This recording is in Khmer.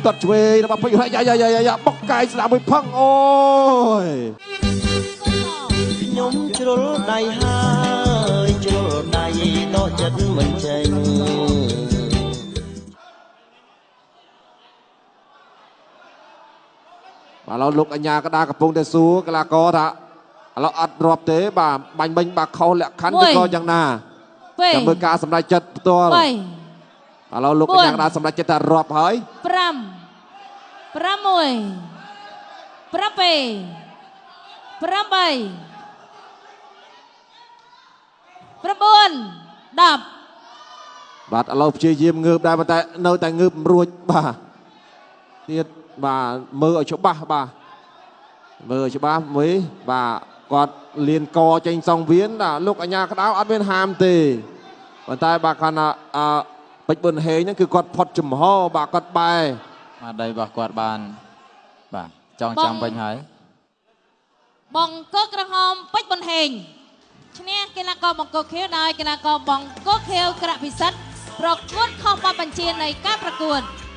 ទាត់ឆ្វេងរបស់ពេជ្រ យ៉ាយ៉ាយ៉ាយ៉ា បុកកាយស្ដាំមួយផឹង អូយ ខ្ញុំជ្រុលដៃហើយ ជ្រុលដៃដកចិត្តមិនចេញ។ បាទ ឥឡូវលោកអញ្ញាកដាកំពុងតែសួរកីឡាករថា ឥឡូវអត់រាប់ទេ បាទ បាញ់មិញ បាទ ខុសលក្ខខណ្ឌឬក៏យ៉ាងណា ចាំមើលការសម្រេចចិត្តផ្ទាល់។ ឥឡូវលោកកញ្ញាកដាសម្រេចចិត្តថារាប់ហើយ 5 6 7 8 9 10។ បាទ ឥឡូវព្យាយាមងើបដែរ ប៉ុន្តែនៅតែងើបមិនរួច បាទ ទៀត បាទ មើលឲ្យច្បាស់ បាទ មើលឲ្យច្បាស់មួយ បាទ គាត់លៀនកចេញសងវៀន បាទ លោកអញ្ញាក្តៅអត់មានហាមទេ ប៉ុន្តែបាទ គាត់ថាអឺពេជ្រប៊ុនហេងហ្នឹងគឺគាត់ផុតចំហ បាទ គាត់បែមកដីរបស់គាត់បាន បាទ ចងចាំវិញហើយ។ បង្គោលក្រហមពេជ្រប៊ុនហេងឈ្នះកីឡាករបង្គោលខៀវ ដោយកីឡាករបង្គោលខៀវក្រាក់ពិសិដ្ឋប្រកួតខុសបទបញ្ជានៃការប្រកួត។